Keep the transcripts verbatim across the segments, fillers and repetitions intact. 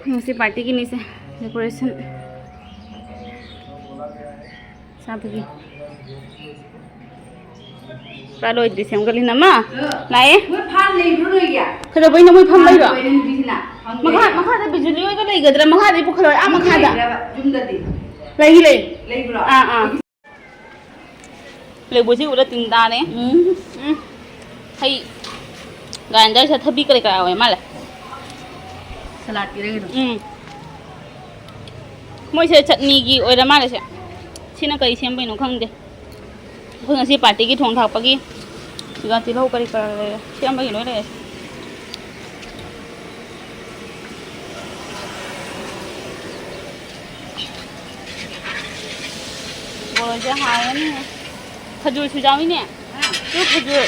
ꯉꯁꯤ ꯄꯥꯔꯇꯤꯒꯤꯅꯤꯁꯦ, ꯗꯦꯀꯣꯔꯦꯁꯟ ꯆꯥꯕꯒꯤ꯫ ꯄꯨꯔꯥ ꯂꯣꯏꯗ꯭ꯔꯤ, ꯁꯦꯝꯒꯠꯂꯤ꯫ ꯅꯃ ꯂꯥꯛꯑꯦ꯫ ꯃꯣꯏ ꯐꯥꯟ ꯂꯩꯕ꯭ꯔꯣ ꯅꯣꯏꯒꯤ? ꯀꯩꯗꯧꯕꯩꯅꯣ ꯃꯣꯏ ꯐꯝ ꯂꯩꯔꯣ? ꯍꯪꯉꯦ꯫ ꯃꯈꯥ, ꯃꯈꯥꯗ ꯕꯤꯖꯨꯂꯤ ꯍꯣꯏꯒ ꯂꯩꯒꯗ꯭ꯔꯥ? ꯃꯈꯥꯗ ꯄꯨꯈꯠꯂꯣ, ꯑꯥ ꯃꯈꯥꯗ꯫ ꯂꯩꯕ꯭ꯔꯕ ꯌꯨꯝꯗꯗꯤ? ꯂꯩ, ꯂꯩ꯫ ꯂꯩꯕ꯭ꯔꯣ? ꯑꯥ, ꯑꯥ꯫ ꯂꯩꯕꯨꯁꯤ ꯎꯔ ꯇꯤꯟ ꯇꯥꯔꯦ꯫ ꯎꯝ꯫ ꯎꯝ꯫ ꯍꯩ꯫ ꯒ꯭ꯔꯥꯏꯟꯗꯔꯁꯦ ꯊꯕꯤ ꯀꯔꯤ ꯀꯔꯥ ꯑꯣꯏ ꯃꯥꯜꯂꯦ꯫ ꯁꯂꯥꯗꯀꯤꯔ ꯀꯩꯅꯣ? ꯎꯝ꯫ ꯃꯣꯏꯁꯦ ꯆꯠꯅꯤꯒꯤ ꯑꯣꯏꯔ ꯃꯥꯜꯂꯦ ꯁꯦ꯫ ꯁꯤꯅ ꯀꯔꯤ ꯁꯦꯝꯕꯩꯅꯣ ꯈꯪꯗꯦ꯫ ꯑꯩꯈꯣꯏ ꯉꯁꯤ ꯄꯥꯔꯇꯤꯒꯤ ꯊꯣꯡ ꯊꯥꯛꯄꯒꯤ ꯁꯤꯗ ꯇꯤꯜꯍꯧ ꯀꯔꯤ ꯀꯔꯥ ꯂꯩꯔꯦ꯫ ꯁꯦꯝꯕꯒꯤ ꯂꯣꯏ ꯂꯩꯔꯦ꯫ ꯕꯣꯔꯣꯏꯁꯦ ꯍꯥꯎꯔꯅꯤ꯫ ꯈꯖꯨꯔꯁꯨ ꯌꯥꯎꯏꯅꯦ꯫ ꯇꯨ ꯈꯖꯨꯔ꯫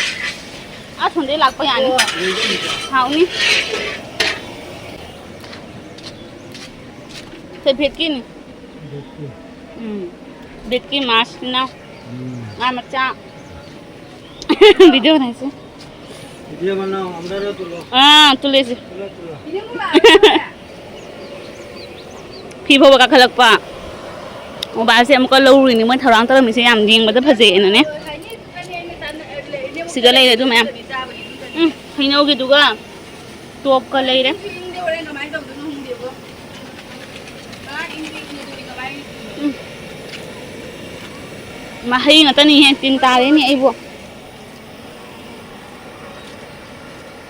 ꯑꯁꯣꯝꯗꯩ ꯂꯥꯛꯄ ꯌꯥꯅꯤ꯫ ꯍꯥꯎꯅꯤ꯫ ꯁꯦ ꯚꯦꯠꯀꯤꯅꯤ꯫ ꯎꯝ꯫ ꯚꯦꯠꯀꯤ ꯃꯥꯁꯅ ꯎꯝ꯫ ꯉꯥ ꯃꯆꯥ꯫ ꯚꯤꯗꯤꯑꯣ ꯅꯥꯏꯁꯦ꯫ ꯚꯤꯗꯤꯑꯣ ꯕꯅꯥꯎ, ꯑꯟꯗꯔ ꯇꯨꯂꯣ꯫ ꯑꯥ, ꯇꯨꯂꯦꯁꯦ꯫ ꯇꯨꯂꯣ, ꯇꯨꯂꯣ꯫ ꯐꯤ ꯐꯧꯕ ꯀꯥꯈꯠꯂꯛꯄ꯫ ꯃꯣꯕꯥꯏꯜꯁꯦ ꯑꯃꯨꯛꯀ ꯂꯧꯔꯨꯔꯤꯅꯤ꯫ ꯃꯣꯏ ꯊꯧꯔꯥꯡ ꯇꯧꯔꯝꯃꯤꯁꯦ ꯌꯥꯝ ꯌꯦꯡꯕꯗ ꯐꯖꯩꯌꯦꯅꯅꯦ꯫ ꯁꯤꯗ ꯂꯩꯔꯦ ꯑꯗꯨ ꯃꯌꯥꯝ꯫ ꯎꯝ, ꯍꯩꯅꯧꯒꯤꯗꯨꯒ ꯇꯣꯞꯀ ꯂꯩꯔꯦ꯫ ꯎꯝ꯫ ꯃꯍꯩ ꯉꯥꯛꯇꯅꯤꯍꯦ, ꯇꯤꯟ ꯇꯥꯔꯦꯅꯦ ꯑꯩꯕꯨ꯫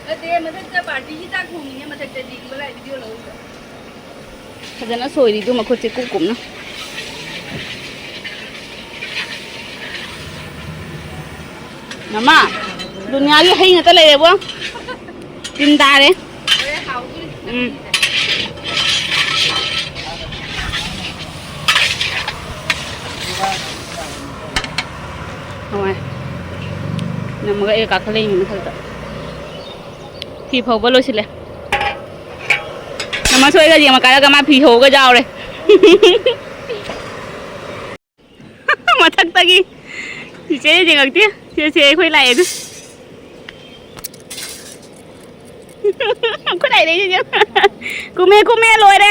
ꯅꯠꯇꯦ, ꯃꯊꯛꯇ ꯄꯥꯔꯇꯤꯒꯤ ꯆꯥꯛ ꯊꯣꯡꯉꯤꯅꯦ, ꯃꯊꯛꯇꯗꯤ ꯏꯕ ꯂꯥꯏ ꯚꯤꯗꯤꯑꯣ ꯂꯧꯔꯤꯕ꯫ ꯐꯖꯅ ꯁꯣꯏꯔꯤꯗꯨ ꯃꯈꯨꯠꯁꯦ ꯀꯨꯞ ꯀꯨꯞꯅ꯫ ꯃꯃꯥ, ꯗꯨꯅꯤꯌꯥꯒꯤ ꯍꯩ ꯉꯥꯛꯇ ꯂꯩꯔꯦꯕꯣ꯫ ꯇꯤꯟ ꯇꯥꯔꯦ꯫ ꯎꯝ꯫ ꯍꯣꯏ꯫ ꯅꯝꯃꯒ ꯑꯩꯒ ꯀꯥꯈꯠꯂꯛꯏꯅꯤ ꯃꯊꯛꯇ꯫ ꯐꯤ ꯐꯧꯕ ꯂꯣꯏꯁꯤꯜꯂꯦ꯫ ꯅꯃ ꯁꯣꯏꯒ ꯌꯦꯡꯉ ꯀꯥꯔꯒ ꯃꯥ ꯐꯤ ꯐꯧꯕꯒ ꯌꯥꯎꯔꯦ꯫ ꯃꯊꯛꯇꯒꯤ ꯆꯤꯆꯦ ꯌꯦꯡꯉꯛꯇꯦ꯫ ꯆꯤꯆꯦ ꯑꯩꯈꯣꯏ ꯂꯥꯛꯑꯦ ꯑꯗꯨ꯫ ꯈꯨꯠ ꯍꯩꯔꯛꯏꯁꯦ꯫ ꯀꯨꯝꯃꯦ, ꯀꯨꯝꯃꯦ, ꯂꯣꯏꯔꯦ꯫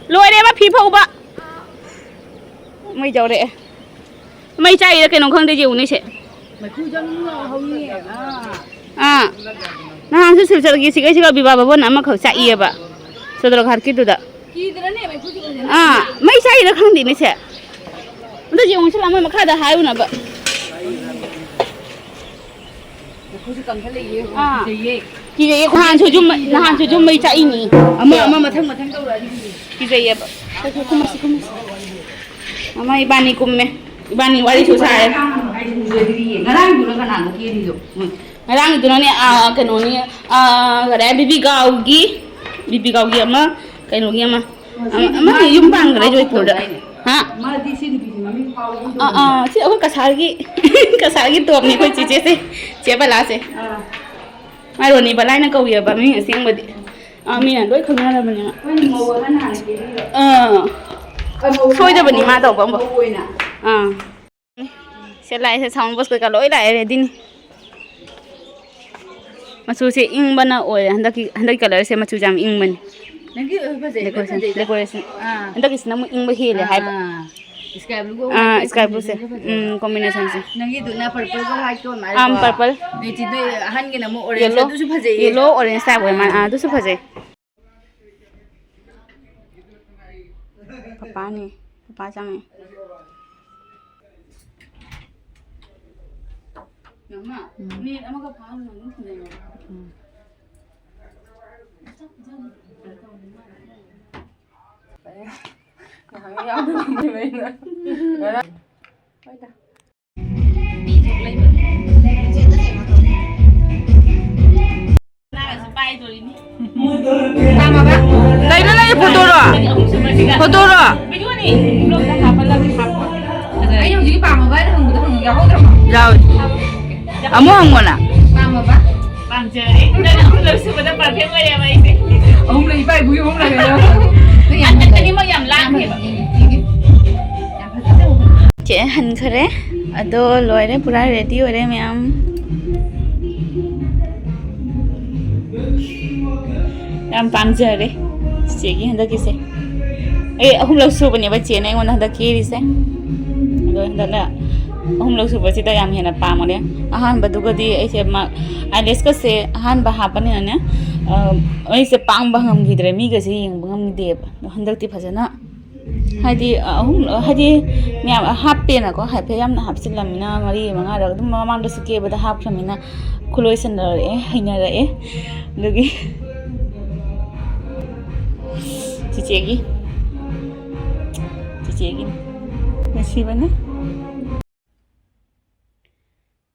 ꯂꯣꯏꯔꯦꯕ ꯐꯤ ꯐꯧꯕ꯫ ꯃꯩ ꯌꯧꯔꯛꯑꯦ꯫ ꯃꯩ ꯆꯥꯛꯏꯔ ꯀꯩꯅꯣ ꯈꯪꯗꯦ, ꯌꯦꯡꯉꯨꯅꯦ ꯁꯦ꯫ ꯃꯩꯈꯨ ꯆꯪ ꯂꯥꯎꯍꯧꯔꯤꯌꯦ꯫ ꯑꯥ꯫ ꯑꯥ꯫ ꯅꯍꯥꯟꯁꯨ ꯁꯤꯜꯆꯔꯒꯤ ꯁꯤꯒꯩꯁꯤꯒ ꯕꯤꯕꯥ ꯚꯕꯟ ꯑꯃꯈꯛ ꯆꯥꯛꯏꯌꯦꯕ꯫ ꯁꯣꯗ꯭ꯔꯒꯥꯔꯀꯤꯗꯨꯗ꯫ ꯀꯤꯗ꯭ꯔꯅꯦ ꯃꯩꯈꯨ ꯆꯪꯉꯤꯁꯦ? ꯑꯥ꯫ ꯃꯩ ꯆꯥꯛꯏꯔ ꯈꯪꯗꯦꯅꯦ ꯁꯦ꯫ ꯑꯝꯇ ꯌꯦꯡꯉꯨꯁꯤ ꯂꯥꯎ, ꯃꯣꯏ ꯃꯈꯥꯗ ꯍꯥꯏꯔꯨꯅꯕ꯫ ꯃꯩꯈꯨꯁꯨ ꯀꯟꯈꯠꯂꯛꯏꯌꯦ꯫ ꯑꯥ꯫ ꯀꯤꯖꯩꯌꯦ꯫ ꯀꯤꯖꯩꯌꯦ꯫ ꯅꯍꯥꯟꯁꯨ ꯌꯨꯝ, ꯅꯍꯥꯟꯁꯨ ꯌꯨꯝ ꯃꯩ ꯆꯥꯛꯏꯅꯤ꯫ ꯑꯃ, ꯑꯃ ꯃꯊꯪ ꯃꯊꯪ ꯇꯧꯔꯛꯑꯗꯤ ꯀꯤꯖꯩꯌꯦ꯫ ꯀꯨꯝꯃꯁꯤ, ꯀꯨꯝꯃꯁꯤ꯫ ꯑꯃ ꯏꯕꯥꯅꯤ ꯀꯨꯝꯃꯦ꯫ ꯏꯕꯥꯅꯤ ꯋꯥꯔꯤꯁꯨ ꯁꯥꯔꯦ꯫ ꯉꯔꯥꯡꯗꯨꯅ ꯀꯅꯥꯅꯣ ꯀꯦꯔꯤꯗꯣ? ꯉꯔꯥꯡꯒꯤꯗꯨꯅꯅꯦ, ꯑꯥ, ꯀꯩꯅꯣꯅꯤ, ꯑꯥ, ꯀꯔꯤ ꯍꯥꯏ, ꯕꯤꯕꯤꯒꯥꯎꯒꯤ, ꯕꯤꯕꯤꯒꯥꯎꯒꯤ ꯑꯃ, ꯀꯩꯅꯣꯒꯤ ꯑꯃ, ꯑꯃ, ꯑꯃ ꯌꯨꯝ ꯄꯥꯟꯈ꯭ꯔꯦ ꯖꯣꯏꯄꯨꯔꯗ꯫ ꯍꯥ? ꯃꯥꯗꯤ ꯁꯤ ꯅꯨꯄꯤꯁꯦ ꯃꯃꯤꯡ ꯐꯥꯎꯕꯒꯨꯝ ꯑꯥ, ꯇꯧꯕꯅꯦ꯫ ꯑꯥ, ꯁꯤ ꯑꯩꯈꯣꯏ ꯀꯁꯥꯔꯒꯤ, ꯀꯁꯥꯔꯒꯤ ꯇꯣꯞꯅꯤ ꯑꯩꯈꯣꯏ ꯆꯦꯆꯦꯁꯦ, ꯆꯦ ꯕꯂꯥꯁꯦ꯫ ꯑꯥ꯫ ꯃꯥ ꯔꯣꯅꯤ ꯕꯂꯥꯏꯅ ꯀꯧꯋꯦꯕ ꯃꯃꯤꯡ ꯑꯁꯦꯡꯕꯗꯤ꯫ ꯑꯥ, ꯃꯤꯅ ꯂꯣꯏ ꯈꯪꯅꯔꯕꯅꯦ ꯃꯥ꯫ ꯑꯩꯈꯣꯏ ꯃꯧ ꯑꯃ ꯅꯍꯥꯟ ꯀꯦꯕꯤꯕ꯫ ꯑꯥ꯫ ꯑ, ꯃꯧ ꯁꯣꯏꯗꯕꯅꯤ ꯃꯥ ꯇꯧꯕ ꯑꯃ꯫ ꯃꯧ ꯑꯣꯏꯅ꯫ ꯑꯥ꯫ ꯁꯦ ꯂꯥꯛꯑꯦ, ꯁꯦ sound box ꯀꯩꯀꯥ ꯂꯣꯏ ꯂꯥꯛꯑꯦ, ready ꯅꯤ꯫ ꯃꯆꯨꯁꯦ ꯏꯪꯕꯅ ꯑꯣꯏꯔꯦ꯫ ꯍꯟꯗꯛꯀꯤ, ꯍꯟꯗꯛꯀꯤ colour ꯁꯦ ꯃꯆꯨꯁꯦ ꯌꯥꯝ ꯏꯪꯕꯅꯤ꯫ ꯅꯪꯒꯤ ꯑꯣꯏꯕ ꯐꯖꯩ, ꯂꯣꯏ decoration, ꯐꯖꯩꯗ꯫ Decoration꯫ ꯑꯥ꯫ ꯍꯟꯗꯛꯀꯤꯁꯤꯅ ꯑꯃꯨꯛ ꯏꯪꯕ ꯍꯦꯜꯂꯦ ꯍꯥꯏꯕ꯫ ꯑꯥ, sky blue ꯒ ꯑꯥ, white ꯒ sky blue ꯁꯦ꯫ Combination ꯁꯦ꯫ ꯎꯝ, combination ꯁꯦ꯫ ꯅꯪꯒꯤꯗꯨꯅ purple ꯒ white ꯇꯣꯟ ꯃꯥꯜꯂꯦꯀꯣ? ꯑꯥ, purple꯫ ꯅꯣꯏ ꯆꯦꯗꯣ ꯑꯍꯟꯒꯤꯅ ꯑꯃꯨꯛ orange ꯌꯦꯜꯂꯣ꯫ ꯑꯗꯨꯁꯨ ꯐꯖꯩꯌꯦ꯫ Yellow orange type ꯑꯣꯏ ꯃꯥꯜꯂꯦ꯫ ꯑꯥ꯫ ꯑꯥ, ꯑꯗꯨꯁꯨ ꯐꯖꯩ꯫ ꯄꯄꯥꯅꯤ꯫ ꯄꯄꯥ ꯆꯪꯉꯦ꯫ ꯃꯃꯥ, ꯎꯝ꯫ Minute ꯑꯃꯒ ꯐꯥꯍꯜꯂꯨ, ꯑꯗꯨꯝ ꯊꯤꯟꯖꯤꯜꯂꯣ꯫ ꯎꯝ꯫ ꯉꯥꯏꯍꯥꯛ ꯌꯥꯎꯗꯕꯅꯦꯕ ꯑꯩꯅ꯫ ꯉꯔꯥꯡ ꯍꯣꯏꯗ꯫ ꯀꯩꯅꯣ ꯅꯪꯒꯤ photo ꯔꯣ? Photo ꯔꯣ? ꯑꯩꯅ ꯍꯧꯖꯤꯛꯀꯤ ꯄꯥꯝꯃꯕ ꯍꯥꯏꯅ ꯍꯪꯕꯗꯣ ꯍꯪ-, ꯌꯥꯎꯍꯧꯗ꯭ꯔꯕꯣ? ꯌꯥꯎꯏ꯫ ꯑꯃꯨꯛ ꯍꯪꯉꯣꯅ꯫ ꯄꯥꯝꯃꯕ? ꯄꯥꯝꯖꯔꯦ꯫ ꯅꯪ ꯑꯍꯨꯝꯂꯛ ꯁꯨꯕꯗ perfect ꯑꯣꯏꯔꯦꯕ ꯑꯩꯁꯦ꯫ ꯑꯍꯨꯝꯂꯛ ꯏꯄꯥ ꯏꯄꯨꯒꯤ ꯑꯍꯨꯝꯂꯛ ꯂꯩꯔꯦ꯫ ꯑꯅꯤꯃꯛ ꯌꯥꯝ ꯂꯥꯡꯉꯦꯕ꯫ ꯆꯦ ꯍꯟꯈꯔꯦ꯫ ꯑꯗꯣ ꯂꯣꯏꯔꯦ, ꯄꯨꯔꯥ ready ꯑꯣꯏꯔꯦ ꯃꯌꯥꯝ꯫ ꯌꯥꯝ ꯄꯥꯝꯖꯔꯦ ꯆꯤꯆꯦꯒꯤ ꯍꯟꯗꯛꯀꯤꯁꯦ꯫ ꯑꯩ ꯑꯍꯨꯝꯂꯛ ꯁꯨꯕꯅꯦꯕ ꯆꯦꯅ ꯑꯩꯉꯣꯟꯗ ꯍꯟꯗꯛ ꯀꯦꯔꯤꯁꯦ꯫ ꯑꯗꯣ ꯍꯟꯗꯛꯅ ꯑꯍꯨꯝꯂꯛ ꯁꯨꯕꯁꯤꯗ ꯌꯥꯝ ꯍꯦꯟꯅ ꯄꯥꯝꯃꯦ꯫ ꯑꯍꯥꯟꯕꯗꯨꯒꯗꯤ ꯑꯩꯁꯦ ꯃꯥ ꯑꯥꯏꯂꯦꯁꯀꯁꯦ ꯑꯍꯥꯟꯕ ꯍꯥꯞꯄꯅꯤꯅꯅꯦ, ꯑ, ꯑꯩꯁꯦ ꯄꯥꯡꯕ ꯉꯝꯈꯤꯗ꯭ꯔꯦ, ꯃꯤꯒꯁꯦ ꯌꯦꯡꯕ ꯉꯝꯗꯦꯕ꯫ ꯑꯗꯣ ꯍꯟꯗꯛꯇꯤ ꯐꯖꯅ, ꯍꯥꯏꯗꯤ, ꯑ, ꯑꯍꯨꯝ, ꯍꯥꯏꯗꯤ ꯃꯌꯥꯝ ꯍꯥꯞꯄꯦꯅꯀꯣ, ꯍꯥꯏꯐꯦꯠ ꯌꯥꯝꯅ ꯍꯥꯞꯆꯤꯜꯂꯝꯅꯤꯅ ꯃꯔꯤ ꯃꯉꯥꯔꯛ ꯑꯗꯨꯝ ꯃꯃꯥꯡꯗꯁꯨ ꯀꯦꯕꯗ ꯍꯥꯞꯈ꯭ꯔꯃꯤꯅ ꯈꯨꯂꯣꯏꯁꯟꯅꯔꯛꯑꯦ, ꯍꯩꯅꯔꯛꯑꯦ꯫ ꯑꯗꯨꯒꯤ ꯆꯤꯆꯦꯒꯤ, ꯆꯤꯆꯦꯒꯤꯅꯤ꯫ ꯅꯨꯡꯁꯤꯕꯅ꯫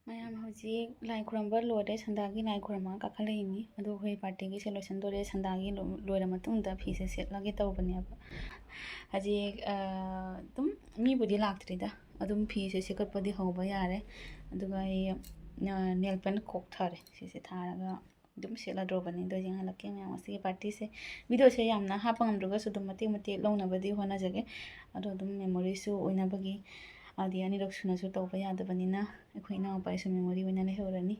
ꯃꯌꯥꯝ ꯍꯧꯖꯤꯛ ꯂꯥꯏ ꯈꯨꯔꯝꯕ ꯂꯣꯏꯔꯦ, ꯁꯟꯗꯥꯒꯤ ꯂꯥꯏ ꯈꯨꯔꯝꯕ ꯀꯥꯈꯠꯂꯛꯏꯅꯤ꯫ ꯑꯗꯣ ꯑꯩꯈꯣꯏ ꯄꯥꯔꯇꯤꯒꯤꯁꯦ ꯂꯣꯏꯁꯤꯟꯗꯣꯔꯦ꯫ ꯁꯟꯗꯥꯒꯤ ꯂꯣ-, ꯂꯣꯏꯔ ꯃꯇꯨꯡꯗ ꯐꯤꯁꯦ ꯁꯦꯠꯂꯒꯦ ꯇꯧꯕꯅꯦꯕ꯫ ꯍꯧꯖꯤꯛ, ꯑ, ꯑꯗꯨꯝ ꯃꯤꯕꯨꯗꯤ ꯂꯥꯛꯇ꯭ꯔꯤꯗ꯫ ꯑꯗꯨꯝ ꯐꯤꯁꯦ ꯁꯦꯠꯀꯠꯄꯗꯤ ꯍꯧꯕ ꯌꯥꯔꯦ꯫ ꯑꯗꯨꯒ ꯑꯩ, ꯑ, ꯅꯦꯜ ꯄꯦꯟ ꯀꯣꯛ ꯊꯥꯔꯦ꯫ ꯁꯤꯁꯦ ꯊꯥꯔꯒ ꯑꯗꯨꯝ ꯁꯦꯠꯂꯗ꯭ꯔꯣꯕꯅꯤ꯫ ꯑꯗꯣ ꯌꯦꯡꯍꯜꯂꯛꯀꯦ ꯃꯌꯥꯝ, ꯉꯁꯤꯒꯤ ꯄꯥꯔꯇꯤꯁꯦ꯫ ꯚꯤꯗꯤꯑꯣꯁꯦ ꯌꯥꯝꯅ ꯍꯥꯞꯄ ꯉꯝꯗ꯭ꯔꯒꯁꯨ ꯑꯗꯨꯝ ꯃꯇꯦꯛ ꯃꯇꯦꯛ ꯂꯧꯅꯕꯗꯤ ꯍꯣꯠꯅꯖꯒꯦ꯫ ꯑꯗꯣ ꯑꯗꯨꯝ ꯃꯦꯃꯣꯔꯤꯁꯨ ꯑꯣꯏꯅꯕꯒꯤ, ꯍꯥꯏꯗꯤ ꯑꯅꯤꯔꯛ ꯁꯨꯅꯁꯨ ꯇꯧꯕ ꯌꯥꯗꯕꯅꯤꯅ ꯑꯩꯈꯣꯏ ꯏꯅꯥꯎꯄꯥꯒꯤꯁꯨ ꯃꯦꯃꯣꯔꯤ ꯑꯣꯏꯅ ꯂꯩꯍꯧꯔꯅꯤ,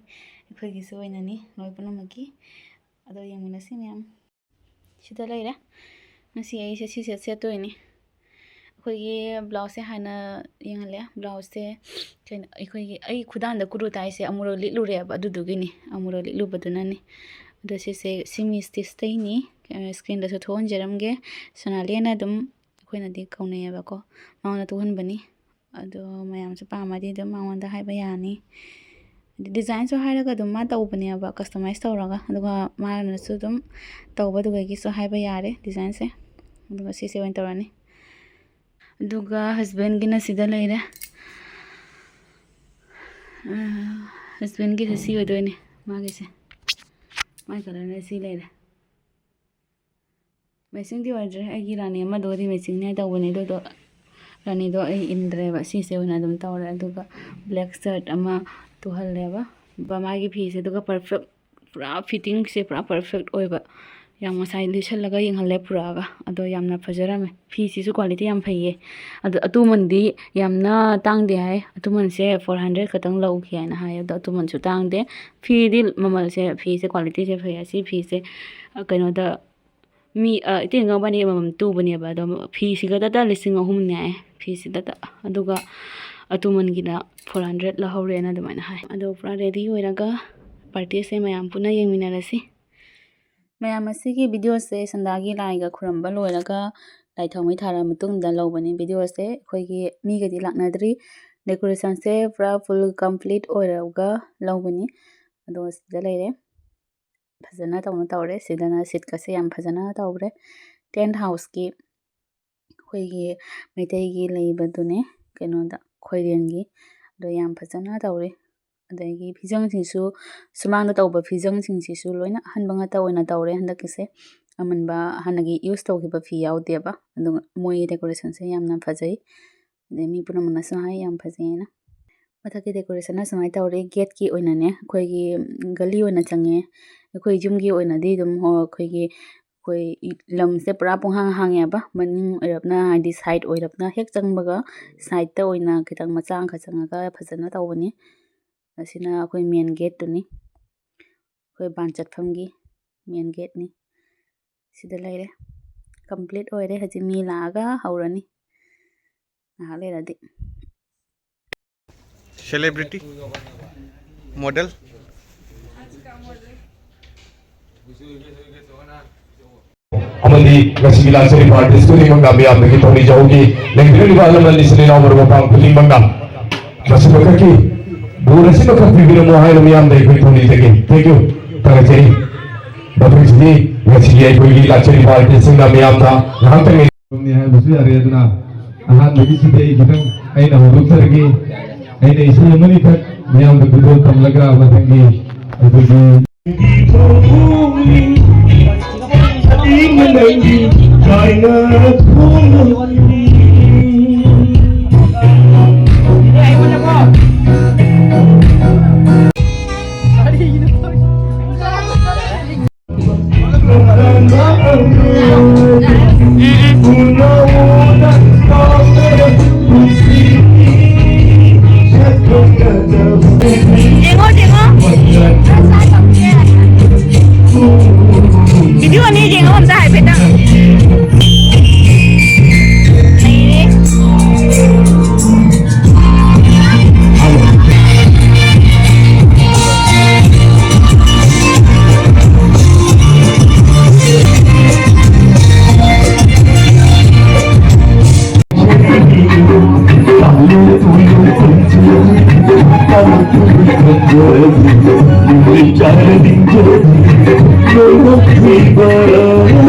ꯑꯩꯈꯣꯏꯒꯤꯁꯨ ꯑꯣꯏꯅꯅꯤ, ꯂꯣꯏ ꯄꯨꯝꯅꯃꯛꯀꯤ꯫ ꯑꯗꯣ ꯌꯦꯡꯃꯤꯟꯅꯁꯤ ꯃꯌꯥꯝ꯫ ꯁꯤꯗ ꯂꯩꯔꯦ꯫ ꯉꯁꯤ ꯑꯩꯁꯦ ꯁꯤ ꯁꯦꯠ ꯁꯦꯠꯇꯣꯏꯅꯤ꯫ ꯑꯩꯈꯣꯏꯒꯤ ꯕ꯭ꯂꯥꯎꯁꯁꯦ ꯍꯥꯟꯅ ꯌꯦꯡꯍꯜꯂꯦ꯫ ꯕ꯭ꯂꯥꯎꯁꯁꯦ ꯀꯩꯅꯣ, ꯑꯩꯈꯣꯏꯒꯤ, ꯑꯩ ꯈꯨꯗꯥꯡꯗ ꯀꯨꯔꯨ ꯇꯥꯏꯁꯦ ꯑꯃꯨꯔꯛ ꯂꯤꯠꯂꯨꯔꯦꯕ, ꯑꯗꯨꯗꯨꯒꯤꯅꯤ ꯑꯃꯨꯔꯛ ꯂꯤꯠꯂꯨꯕꯗꯨꯅꯅꯤ꯫ ꯑꯗꯣ ꯁꯤꯁꯦ ꯁꯤꯃꯤ ꯁ꯭ꯇꯤꯆꯇꯩꯅꯤ꯫ ꯁ꯭ꯀ꯭ꯔꯤꯟꯗꯁꯨ ꯊꯣꯛꯍꯟꯖꯔꯝꯒꯦ꯫ ꯁꯣꯅꯥꯂꯤꯅ ꯑꯗꯨꯝ ꯑꯩꯈꯣꯏꯅꯗꯤ ꯀꯧꯅꯩꯌꯦꯕꯀꯣ, ꯃꯉꯣꯟꯗ ꯊꯣꯛꯍꯟꯕꯅꯤ꯫ ꯑꯗꯣ ꯃꯌꯥꯝꯁꯨ ꯄꯥꯝꯃꯗꯤ ꯑꯗꯨꯝ ꯃꯉꯣꯟꯗ ꯍꯥꯏꯕ ꯌꯥꯅꯤ꯫ ꯗꯤꯖꯥꯏꯟꯁꯨ ꯍꯥꯏꯔꯒ ꯑꯗꯨꯝ ꯃꯥ ꯇꯧꯕꯅꯦꯕ, ꯀꯁꯇꯃꯥꯏꯁ ꯇꯧꯔꯒ꯫ ꯑꯗꯨꯒ ꯃꯥꯅꯁꯨ ꯑꯗꯨꯝ ꯇꯧꯕꯗꯨꯒꯤꯁꯨ ꯍꯥꯏꯕ ꯌꯥꯔꯦ ꯗꯤꯖꯥꯏꯟꯁꯦ꯫ ꯑꯗꯨꯒ ꯁꯤꯁꯦ ꯑꯣꯏꯅ ꯇꯧꯔꯅꯤ꯫ ꯑꯗꯨꯒ ꯍꯁꯕꯦꯟꯒꯤꯅ ꯁꯤꯗ ꯂꯩꯔꯦ꯫ ꯍꯁꯕꯦꯟꯒꯤꯁꯦ ꯁꯤ ꯑꯣꯏꯗꯣꯏꯅꯦ, ꯃꯥꯒꯤꯁꯦ꯫ ꯃꯥꯏ ꯀꯂꯔꯅ ꯁꯤ ꯂꯩꯔꯦ꯫ ꯃꯦꯆꯤꯡꯗꯤ ꯑꯣꯏꯗ꯭ꯔꯦ, ꯑꯩꯒꯤ ꯔꯥꯅꯤ ꯑꯃꯗꯨꯒꯗꯤ ꯃꯦꯆꯤꯡꯅꯦ ꯇꯧꯕꯅꯦ, ꯑꯗꯨꯗꯣ ꯔꯥꯅꯤꯗꯣ ꯑꯩ ꯏꯟꯗ꯭ꯔꯦꯕ, ꯁꯤꯁꯦ ꯑꯣꯏꯅ ꯑꯗꯨꯝ ꯇꯧꯔꯦ꯫ ꯑꯗꯨꯒ ꯕ꯭ꯂꯦꯛ ꯁꯔꯠ ꯑꯃ ꯇꯨꯍꯜꯂꯦꯕ, ꯕ-, ꯃꯥꯒꯤ ꯐꯤꯁꯦ꯫ ꯑꯗꯨꯒ ꯄꯔꯐꯦꯛ, ꯄꯨꯔꯥ ꯐꯤꯠꯇꯤꯡꯁꯦ ꯄꯨꯔꯥ ꯄꯔꯐꯦꯛ ꯑꯣꯏꯕ, ꯌꯥꯝ ꯉꯁꯥꯏ ꯂꯤꯠꯁꯜꯂꯒ ꯌꯦꯡꯍꯜꯂꯦ ꯄꯨꯔꯛꯑꯒ, ꯑꯗꯣ ꯌꯥꯝꯅ ꯐꯖꯔꯝꯃꯦ꯫ ꯐꯤꯁꯤꯁꯨ quality ꯌꯥꯝ ꯐꯩꯌꯦ꯫ ꯑꯗꯣ ꯑꯇꯨꯃꯟꯗꯤ ꯌꯥꯝꯅ ꯇꯥꯡꯗꯦ ꯍꯥꯏ, ꯑꯇꯨꯃꯟꯁꯦ four hundred ꯈꯛꯇꯪ ꯂꯧꯈꯤ ꯍꯥꯏꯅ ꯍꯥꯏ꯫ ꯑꯗꯣ ꯑꯇꯨꯃꯟꯁꯨ ꯇꯥꯡꯗꯦ꯫ ꯐꯤꯗꯤ ꯃꯃꯜꯁꯦ, ꯐꯤꯁꯦ qualityꯁꯦ ꯐꯩ꯫ ꯑꯁꯤ ꯐꯤꯁꯦ, ꯑ, ꯀꯩꯅꯣꯗ, ꯃꯤ, ꯑ, ꯏꯇꯩ ꯏꯅꯥꯎꯄꯥꯅꯤ ꯑꯃꯃꯝ ꯇꯨꯕꯅꯦꯕ꯫ ꯑꯗꯣ ꯐꯤꯁꯤꯒꯗꯇ ꯂꯤꯁꯤꯡ ꯑꯍꯨꯝꯅꯦ ꯍꯥꯏ, ꯐꯤꯁꯤꯗꯇ꯫ ꯑꯗꯨꯒ ꯑꯇꯨꯃꯟꯒꯤꯅ four hundred ꯂꯧꯍꯧꯔꯦꯅ ꯑꯗꯨꯃꯥꯏꯅ ꯍꯥꯏ꯫ ꯑꯗꯣ ꯄꯨꯔꯥ ready ꯑꯣꯏꯔꯒ partyꯁꯦ ꯃꯌꯥꯝ ꯄꯨꯟꯅ ꯌꯦꯡꯃꯤꯟꯅꯔꯁꯤ꯫ ꯃꯌꯥꯝ, ꯑꯁꯤꯒꯤ videoꯁꯦ ꯁꯟꯗꯥꯒꯤ ꯂꯥꯏꯒ ꯈꯨꯔꯨꯝꯕ ꯂꯣꯏꯔꯒ, ꯂꯥꯏ ꯊꯥꯎꯃꯩ ꯊꯥꯔ ꯃꯇꯨꯡꯗ ꯂꯧꯕꯅꯤ꯫ Videoꯁꯦ ꯑꯩꯈꯣꯏꯒꯤ ꯃꯤꯒꯗꯤ ꯂꯥꯛꯅꯗ꯭ꯔꯤ꯫ Decorationꯁꯦ ꯄꯨꯔꯥ full complete ꯑꯣꯏꯔꯒ ꯂꯧꯕꯅꯤ꯫ ꯑꯗꯣ ꯁꯤꯗ ꯂꯩꯔꯦ꯫ ꯐꯖꯅ ꯇꯧꯅ ꯇꯧꯔꯦ꯫ ꯁꯤꯗꯅ seatꯀꯁꯦ ꯌꯥꯝ ꯐꯖꯅ ꯇꯧꯔꯦ꯫ Tent houseꯀꯤ ꯑꯩꯈꯣꯏꯒꯤ ꯃꯩꯇꯩꯒꯤ ꯂꯩꯕꯗꯨꯅꯦ, ꯀꯩꯅꯣꯗ, ꯈꯣꯏꯔꯦꯟꯒꯤ꯫ ꯑꯗꯣ ꯌꯥꯝ ꯐꯖꯅ ꯇꯧꯔꯦ꯫ ꯑꯗꯒꯤ ꯐꯤꯖꯪꯁꯤꯡꯁꯨ, ꯁꯨꯃꯥꯡꯗ ꯇꯧꯕ ꯐꯤꯖꯪꯁꯤꯡꯁꯤꯁꯨ ꯂꯣꯏꯅ ꯑꯍꯟꯕ ꯉꯥꯛꯇ ꯑꯣꯏꯅ ꯇꯧꯔꯦ ꯍꯟꯗꯛꯀꯤꯁꯦ꯫ ꯑꯃꯟꯕ, ꯍꯥꯟꯅꯒꯤ use ꯇꯧꯈꯤꯕ ꯐꯤ ꯌꯥꯎꯗꯦꯕ꯫ ꯑꯗꯨꯒ ꯃꯣꯏꯒꯤ decorationꯁꯦ ꯌꯥꯝꯅ ꯐꯖꯩ꯫ ꯑꯗꯩ ꯃꯤ ꯄꯨꯝꯅꯃꯛꯅꯁꯨ ꯍꯥꯏ ꯌꯥꯝ ꯐꯖꯩꯅ꯫ ꯃꯊꯛꯀꯤ decorationꯅ ꯁꯨꯃꯥꯏꯅ ꯇꯧꯔꯦ꯫ Gateꯀꯤ ꯑꯣꯏꯅꯅꯦ, ꯑꯩꯈꯣꯏꯒꯤ ꯒꯂꯤ ꯑꯣꯏꯅ ꯆꯪꯉꯦ꯫ ꯑꯩꯈꯣꯏ ꯌꯨꯝꯒꯤ ꯑꯣꯏꯅꯗꯤ ꯑꯗꯨꯝ, ꯍꯣ, ꯑꯩꯈꯣꯏꯒꯤ, ꯑꯩꯈꯣꯏ ꯏ-, ꯂꯝꯁꯦ ꯄꯨꯔꯥ ꯄꯨꯡꯍꯥꯡ ꯍꯥꯡꯉꯦꯕ꯫ ꯃꯅꯤꯡ ꯑꯣꯏꯔꯞꯅ, ꯍꯥꯏꯗꯤ side ꯑꯣꯏꯔꯞꯅ ꯍꯦꯛ ꯆꯪꯕꯒ sideꯇ ꯑꯣꯏꯅ ꯈꯤꯇꯪ ꯃꯆꯥ ꯑꯃꯈꯛ ꯆꯪꯉꯒ ꯐꯖꯅ ꯇꯧꯕꯅꯤ꯫ ꯑꯁꯤꯅ ꯑꯩꯈꯣꯏ main gateꯇꯨꯅꯤ꯫ ꯑꯩꯈꯣꯏ ꯕꯥꯟ ꯆꯠꯐꯝꯒꯤ main gateꯅꯤ꯫ ꯁꯤꯗ ꯂꯩꯔꯦ꯫ Complete ꯑꯣꯏꯔꯦ꯫ ꯍꯧꯖꯤꯛ ꯃꯤ ꯂꯥꯛꯑꯒ ꯍꯧꯔꯅꯤ ꯉꯥꯏꯍꯥꯛ ꯂꯩꯔꯗꯤ꯫ Celebrity, model. ꯑꯃꯗꯤ ꯉꯁꯤꯒꯤ ꯂꯥꯛꯆꯔꯤꯕ artist ꯈꯨꯗꯤꯡꯃꯛꯅ ꯃꯤꯌꯥꯝꯗꯒꯤ ꯊꯧꯅꯤꯖꯍꯧꯈꯤ꯫ ꯂꯩꯕꯤꯔꯤꯕ ꯑꯍꯜ ꯂꯃꯟ, ꯏꯆꯤꯜ ꯏꯅꯥꯎ, ꯃꯔꯨꯞ ꯃꯄꯥꯡ ꯈꯨꯗꯤꯡꯃꯛꯅ ꯃꯁꯤꯃꯈꯛꯀꯤ ꯕꯣꯔ ꯑꯁꯤꯃꯈꯛ ꯄꯤꯕꯤꯔꯝꯃꯨ ꯍꯥꯏꯅ ꯃꯤꯌꯥꯝꯗ ꯑꯩꯈꯣꯏ ꯊꯧꯅꯤꯖꯒꯦ꯫ Thank you꯫ ꯊꯥꯒꯠꯆꯔꯤ꯫ ꯃꯊꯪꯁꯤꯗꯤ ꯉꯁꯤꯒꯤ ꯑꯩꯈꯣꯏꯒꯤ ꯂꯥꯛꯆꯔꯤꯕ artistꯁꯤꯡꯅ ꯃꯤꯌꯥꯝꯗ ꯉꯥꯏꯍꯥꯛꯇꯪ ꯅꯤ ꯍꯥꯏꯕꯁꯨ ꯌꯥꯔꯦ꯫ ꯑꯗꯨꯅ ꯑꯍꯥꯟꯕꯒꯤꯁꯤꯗꯤ ꯑꯩ ꯈꯤꯇꯪ ꯑꯩꯅ ꯍꯧꯗꯣꯛꯆꯔꯒꯦ꯫ ꯑꯩꯅ ꯏꯁꯩ ꯑꯃꯅꯤꯈꯛ ꯃꯤꯌꯥꯝꯗ ꯈꯨꯗꯣꯜ ꯇꯝꯂꯒ ꯃꯊꯪꯒꯤ ꯑꯩꯈꯣꯏꯒꯤ ꯌꯦꯡꯉꯣ, ꯌꯦꯡꯉꯣ꯫ ꯚꯤꯗꯤꯑꯣ ꯑꯅꯤ ꯌꯦꯡꯉꯣ ꯑꯝꯇ ꯍꯥꯏꯐꯦꯠꯇꯪ꯫ ꯂꯩꯔꯦ꯫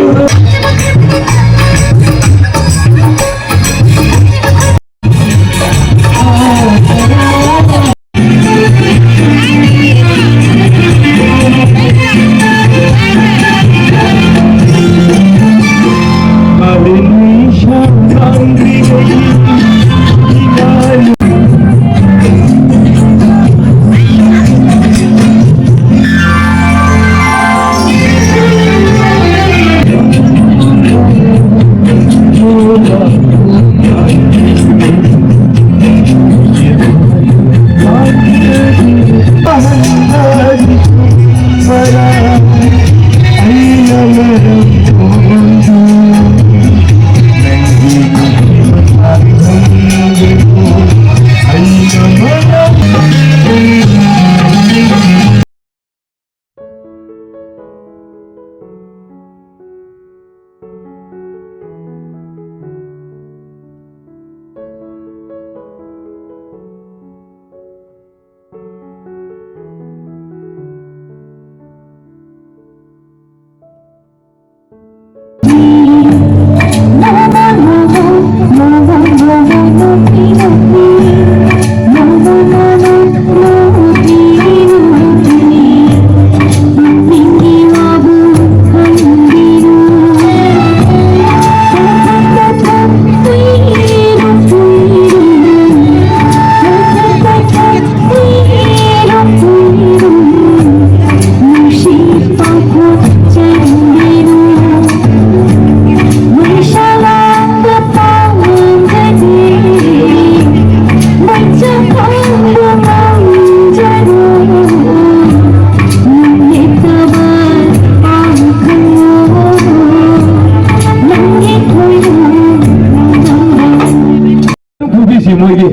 ꯃꯣꯏꯒꯤ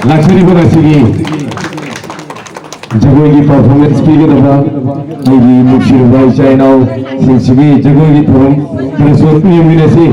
ꯂꯥꯛꯆꯔꯤꯕ ꯉꯁꯤꯒꯤ ꯖꯒꯣꯏꯒꯤ performance ꯄꯤꯒꯗꯕ ꯑꯩꯒꯤ ꯅꯨꯡꯁꯤꯔꯕ ꯏꯆꯥ ꯏꯅꯥꯎꯁꯤꯡꯁꯤꯒꯤ ꯖꯒꯣꯏꯒꯤ ꯊꯧꯔꯝ ꯈꯔꯁꯨ ꯌꯦꯡꯃꯤꯟꯅꯁꯤ꯫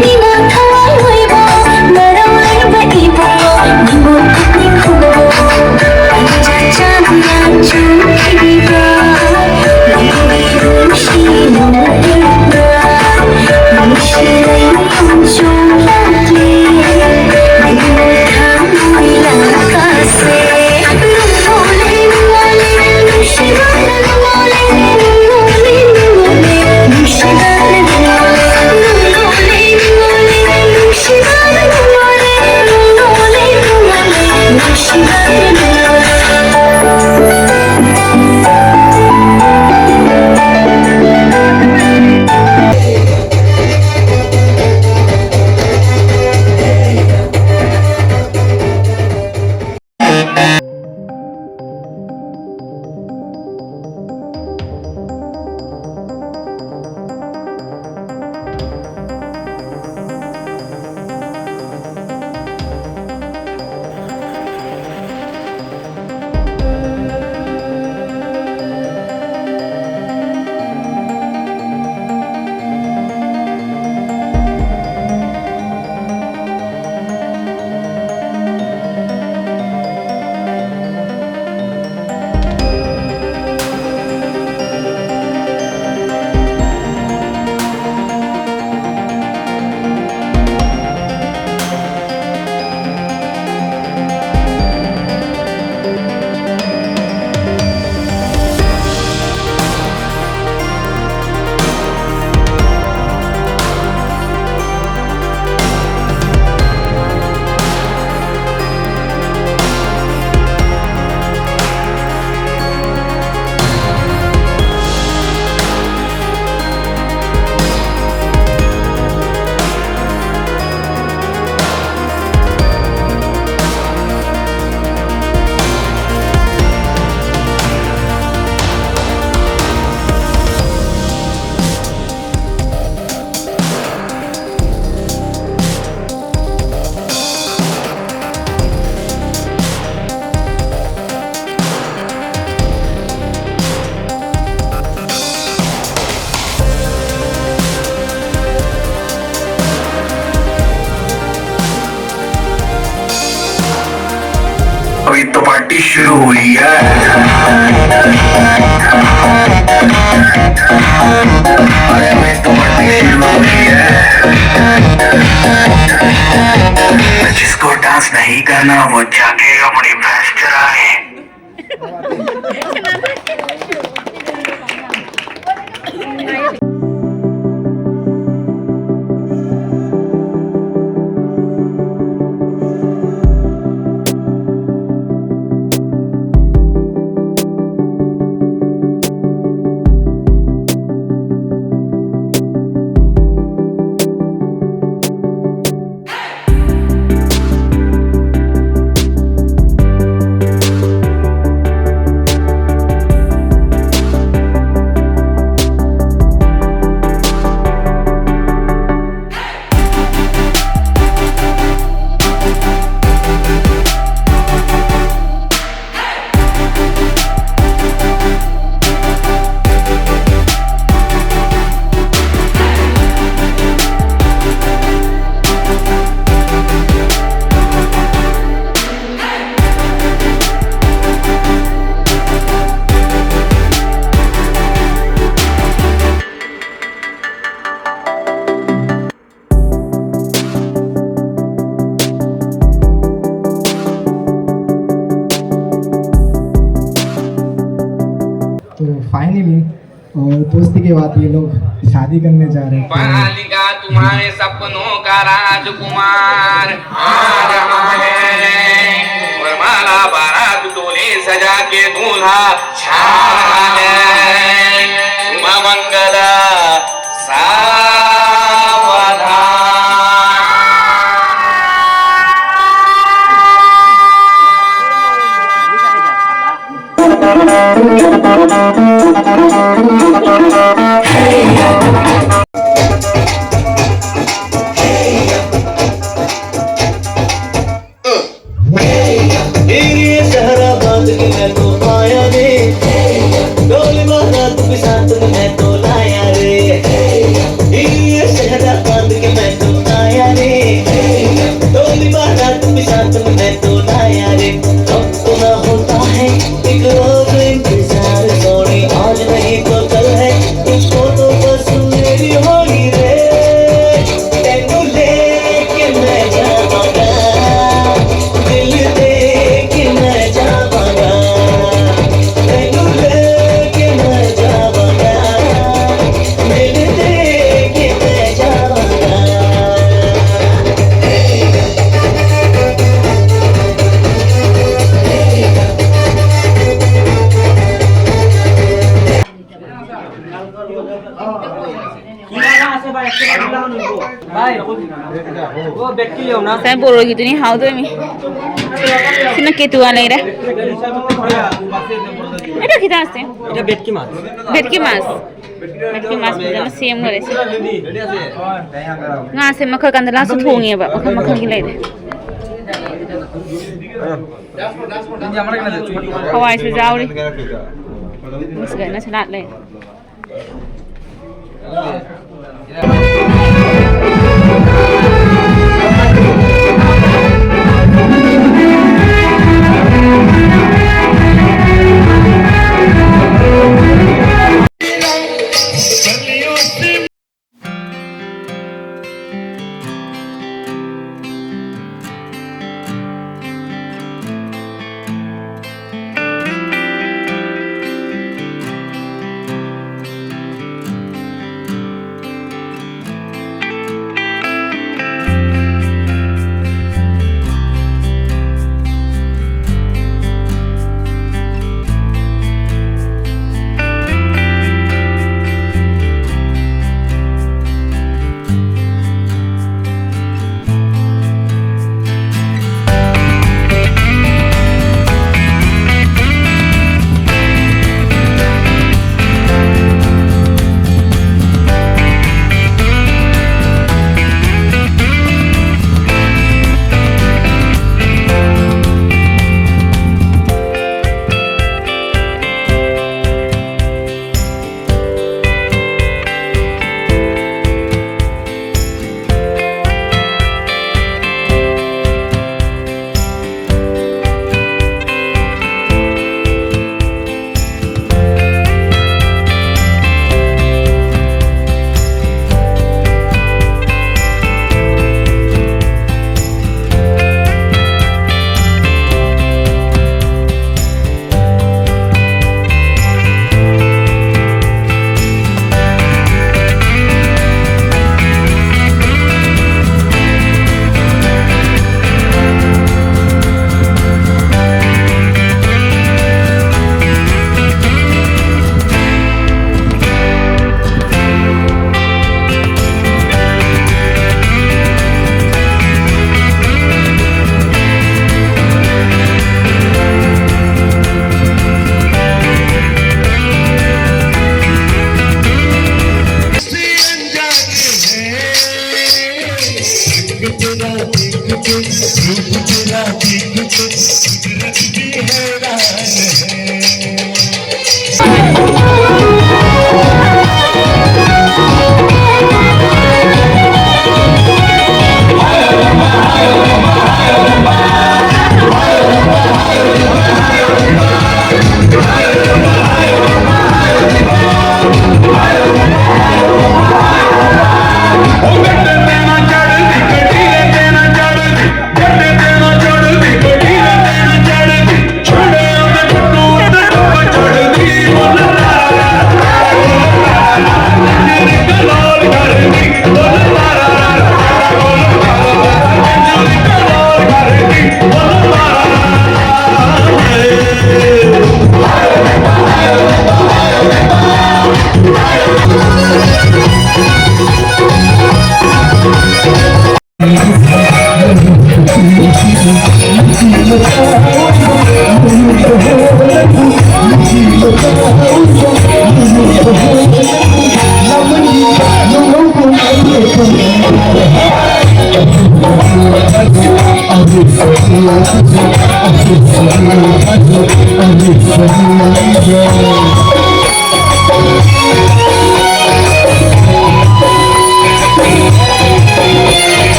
ꯃꯤꯅ ꯊꯋꯥꯏ ꯑꯣꯏꯕ ꯃꯔꯝ ꯂꯩꯕ ꯏꯕꯨꯡꯉꯣ, ꯅꯤꯡꯉꯣꯜ ꯄꯨꯛꯅꯤꯡ ꯍꯨꯕ, ꯄꯟꯖ ꯆꯥꯝꯅ ꯆꯨꯝꯈꯤꯕ, ꯂꯩꯕꯤꯔꯨ ꯅꯨꯡꯁꯤꯅ ꯂꯩꯕ, ꯅꯨꯡꯁꯤ ꯂꯩꯃ ꯌꯣꯡꯆꯣꯡ ꯂꯥꯛꯂꯦ, ꯅꯤꯡꯉꯣꯜ ꯊꯃꯣꯏ ꯂꯥꯛꯀꯁꯦ, ꯅꯤꯡꯉꯣꯜ शुरू हुई है। अरे मैं तो मरने शुरू हुई है। जिसको डांस नहीं करना, वो जाके अपनी भैंस चराए। तो फाइनली, और दोस्ती के बाद ये लोग शादी करने जा रहे हैं। बालिका तुम्हारे सपनों का राजकुमार आ रहा है। वरमाला बारात डोली सजा के दूल्हा छा रहा है। शुभ मंगल सावधान। तेरी ये सहरा बांध के मैं तो आया रे, डोली बारात भी साथ में मैं तो लाया रे। तेरी ये सहरा बांध के मैं तो आया रे, डोली बारात भी साथ में मैं तो लाया रे। अब तो ना हो ꯉꯁꯥꯏ ꯕꯣꯔꯣꯒꯤꯗꯨꯅꯤ ꯍꯥꯎꯗꯣꯏꯃꯤ꯫ ꯁꯤꯅ ꯀꯦꯇꯨꯋꯥ ꯂꯩꯔꯦ꯫ ꯑꯗꯣ ꯈꯤꯇꯪ ꯑꯁꯦ꯫ এটা ভেটকি মাছ। ভেটকি মাছ꯫ ꯚꯦꯠꯀꯤ ꯃꯥꯁ ꯐꯖꯅ ꯁꯦꯝꯈꯔꯦ ꯁꯤ꯫ ꯉꯥꯁꯦ ꯃꯈꯜ ꯀꯟꯗꯂꯥꯁꯨ ꯊꯣꯡꯉꯦꯕ, ꯃꯈꯜ ꯃꯈꯜꯒꯤ ꯂꯩꯔꯦ꯫ ꯍꯋꯥꯏꯁꯨ ꯌꯥꯎꯔꯤ꯫ ꯃꯤꯁ ꯒꯥꯏꯅ ꯁꯂꯥꯠ ꯂꯩ꯫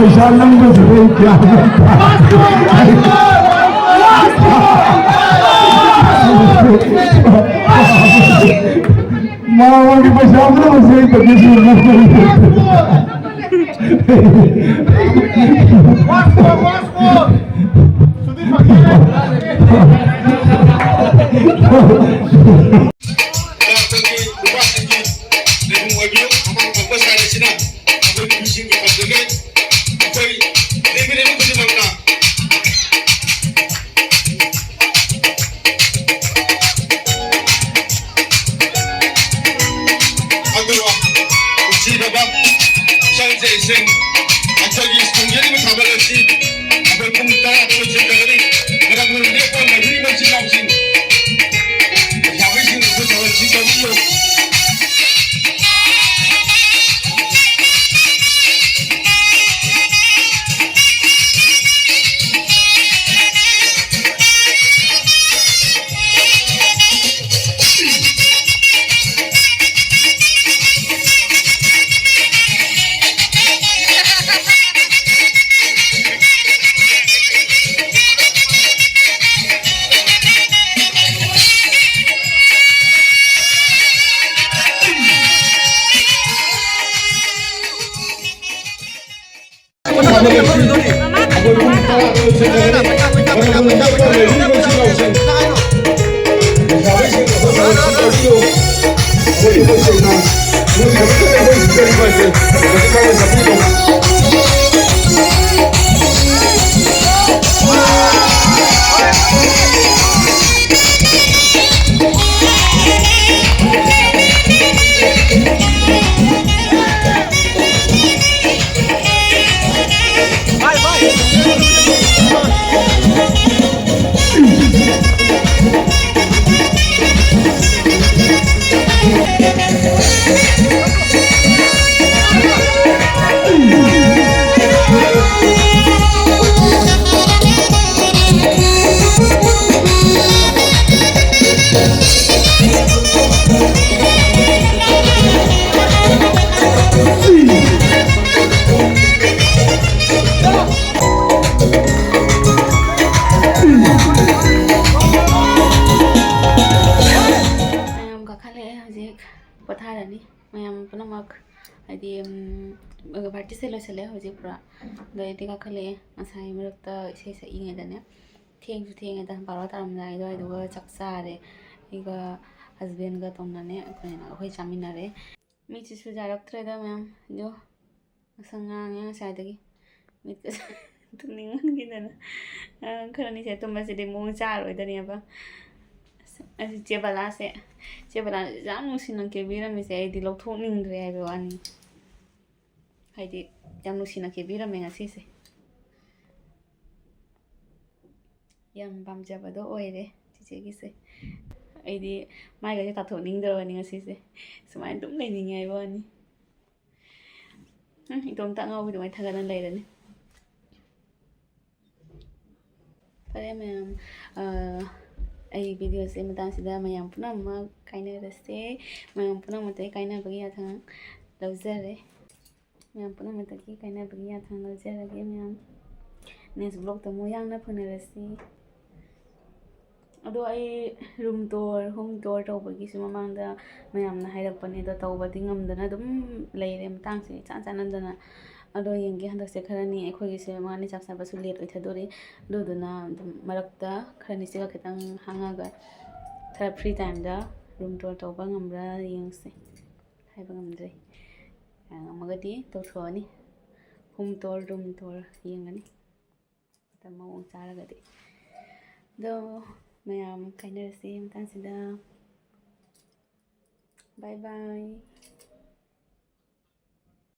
ꯄꯩꯁꯥ ꯅꯝꯕꯁꯤꯗ ꯑꯩ ꯒ꯭ꯌꯥꯟ ꯑꯃ ꯇꯥꯗꯦ꯫ ꯌꯥꯝꯅ ꯃꯁꯤꯡ ꯇꯧꯕꯤꯁꯤꯡ ꯑꯩꯈꯣꯏꯒꯤ ꯅꯨꯄꯥꯁꯤꯡꯒꯤ ꯂꯩꯕꯨꯡ ꯑꯣꯏꯕꯤꯌꯨ꯫ ꯃꯃꯥꯡ ꯊꯪꯕ ꯁꯥꯏꯠ ꯑꯁꯤꯅ ꯑꯩꯈꯣꯏ ꯅꯨꯄꯤꯁꯤꯡꯒꯤ ꯄꯥꯝꯖꯕ ꯑꯩꯈꯣꯏ ꯂꯩꯃꯤꯟꯅꯕ ꯈꯨꯗꯤꯡꯃꯛꯅ ꯑꯗꯨꯒ ꯅꯨꯡꯁꯤꯔꯕ ꯏꯆꯟꯁꯤꯡ, ꯑꯩꯈꯣꯏꯒꯤ ꯁ꯭ꯀꯨꯜꯒꯤ ꯑꯔꯤꯕ ꯊꯥꯕꯜ ꯑꯁꯤ ꯑꯩꯈꯣꯏ ꯄꯨꯡ ꯇꯔꯥꯗ ꯂꯣꯏꯁꯤꯟꯖꯒꯅꯤ꯫ ꯃꯔꯝ ꯑꯗꯨꯅ ꯂꯦꯞꯄ ꯉꯥꯏꯕꯤꯔꯤꯕ ꯏꯆꯤꯜ ꯏꯅꯥꯎꯁꯤꯡ, ꯂꯩꯁꯥꯕꯤꯁꯤꯡ ꯑꯩꯈꯣꯏ ꯊꯥꯕꯜꯁꯤ ꯇꯧꯕꯤꯌꯨ꯫ ꯊꯥꯔꯅꯤ ꯃꯌꯥꯝ ꯄꯨꯝꯅꯃꯛ꯫ ꯍꯥꯏꯗꯤ ꯎꯝ, partyꯁꯦ ꯂꯣꯏꯁꯤꯜꯂꯦ ꯍꯧꯖꯤꯛ ꯄꯨꯔꯥ꯫ ꯑꯗꯣ ꯑꯩꯗꯤ ꯀꯥꯈꯠꯂꯛꯑꯦ꯫ ꯉꯁꯥꯏ ꯃꯔꯛꯇ ꯏꯁꯩ ꯁꯛꯏꯉꯩꯗꯅꯦ, ꯊꯦꯡꯁꯨ ꯊꯦꯡꯉꯦꯗ, ꯕꯥꯔꯣ ꯇꯥꯔꯝꯗꯥꯏ ꯑꯗꯨꯋꯥꯏꯗꯨꯒ ꯆꯥꯛ ꯆꯥꯔꯦ꯫ ꯑꯩꯒ husbandꯒ ꯇꯣꯝꯅꯅꯦ ꯑꯩꯈꯣꯏꯅ ꯑꯩꯈꯣꯏ ꯆꯥꯃꯤꯟꯅꯔꯦ꯫ ꯃꯤꯠꯁꯤꯁꯨ ꯌꯥꯔꯛꯇ꯭ꯔꯦꯗ ꯃꯌꯥꯝ꯫ ꯑꯗꯣ ꯉꯁꯪ ꯉꯥꯡꯉꯦ ꯉꯁꯥꯏꯗꯒꯤ꯫ ꯃꯤꯠꯀ ꯇꯨꯝꯅꯤꯡꯃꯟꯈꯤꯗꯅ꯫ ꯑꯉꯥꯡ ꯈꯔꯅꯤꯁꯦ ꯇꯨꯝꯕꯁꯤꯗꯤ ꯃꯑꯣꯡ ꯆꯥꯔꯣꯏꯗꯅꯦꯕ꯫ ꯑꯁ, ꯑꯁꯤ ꯆꯦ ꯕꯂꯥꯁꯦ, ꯆꯦ ꯕꯂꯥꯁꯦ ꯌꯥꯝ ꯅꯨꯡꯁꯤꯅ ꯀꯦꯕꯤꯔꯝꯃꯤꯁꯦ ꯑꯩꯗꯤ ꯂꯧꯊꯣꯛꯅꯤꯡꯗ꯭ꯔꯦ ꯍꯥꯏꯕ ꯋꯥꯅꯤ꯫ ꯍꯥꯏꯗꯤ ꯌꯥꯝ ꯅꯨꯡꯁꯤꯅ ꯀꯦꯕꯤꯔꯝꯃꯦ ꯉꯁꯤꯁꯦ꯫ ꯌꯥꯝ ꯄꯥꯝꯖꯕꯗꯣ ꯑꯣꯏꯔꯦ ꯆꯤꯆꯦꯒꯤꯁꯦ꯫ ꯑꯩꯗꯤ ꯃꯥꯏꯒꯁꯦ ꯇꯥꯊꯣꯛꯅꯤꯡꯗ꯭ꯔꯕꯅꯤ ꯉꯁꯤꯁꯦ꯫ ꯁꯨꯃꯥꯏꯅ ꯑꯗꯨꯝ ꯂꯩꯅꯤꯡꯉꯦ ꯍꯥꯏꯕ ꯋꯥꯅꯤ꯫ ꯎꯝ, ꯏꯇꯣꯝꯇ ꯑꯉꯥꯎꯕꯤ ꯑꯗꯨꯃꯥꯏꯅ ꯊꯥꯒꯠꯅ ꯂꯩꯔꯅꯤ꯫ ꯐꯔꯦ ꯃꯌꯥꯝ, ꯑ, ꯑꯩ videoꯁꯦ ꯃꯇꯥꯡꯁꯤꯗ ꯃꯌꯥꯝ ꯄꯨꯝꯅꯃꯛ ꯀꯥꯏꯅꯔꯁꯦ꯫ ꯃꯌꯥꯝ ꯄꯨꯝꯅꯃꯛꯇ ꯑꯩ ꯀꯥꯏꯅꯕꯒꯤ ꯌꯥꯊꯪ ꯂꯧꯖꯔꯦ꯫ ꯃꯌꯥꯝ ꯄꯨꯝꯅꯃꯛꯇꯒꯤ ꯀꯥꯏꯅꯕꯒꯤ ꯌꯥꯊꯪ ꯂꯧꯖꯔꯒꯦ ꯃꯌꯥꯝ꯫ Next vlogꯇ ꯑꯃꯨꯛ ꯌꯥꯡꯅ ꯐꯪꯅꯔꯁꯤ꯫ ꯑꯗꯣ ꯑꯩ room tour, home tour ꯇꯧꯕꯒꯤꯁꯨ ꯃꯃꯥꯡꯗ ꯃꯌꯥꯝꯅ ꯍꯥꯏꯔꯛꯄꯅꯦ, ꯑꯗꯣ ꯇꯧꯕꯗꯤ ꯉꯝꯗꯅ ꯑꯗꯨꯝ ꯂꯩꯔꯦ, ꯃꯇꯥꯡꯁꯦ ꯏꯆꯥꯟ ꯆꯥꯟꯅꯗꯅ꯫ ꯑꯗꯣ ꯌꯦꯡꯒꯦ, ꯍꯟꯗꯛꯁꯦ ꯈꯔꯅꯤ ꯑꯩꯈꯣꯏꯒꯤꯁꯦ ꯃꯥꯅꯤ ꯆꯥꯛ ꯆꯥꯕꯁꯨ late ꯑꯣꯏꯊꯗꯣꯔꯤ꯫ ꯑꯗꯨꯗꯨꯅ ꯑꯗꯨꯝ ꯃꯔꯛꯇ ꯈꯔꯅꯤꯁꯤꯒ ꯈꯤꯇꯪ ꯍꯥꯡꯉꯒ ꯈꯔ free timeꯗ room tour ꯇꯧꯕ ꯉꯝꯕ꯭ꯔꯥ ꯌꯦꯡꯁꯦ꯫ ꯍꯥꯏꯕ ꯉꯝꯗ꯭ꯔꯦ꯫ ꯉꯝꯃꯒꯗꯤ ꯇꯧꯊꯣꯛꯑꯅꯤ꯫ Home tour, room tour ꯌꯦꯡꯒꯅꯤ꯫ ꯃꯇꯝ ꯃꯑꯣꯡ ꯆꯥꯔꯒꯗꯤ꯫ ꯑꯗꯣ ꯃꯌꯥꯝ ꯀꯥꯏꯅꯔꯁꯤ ꯃꯇꯥꯡꯁꯤꯗ꯫ Bye bye꯫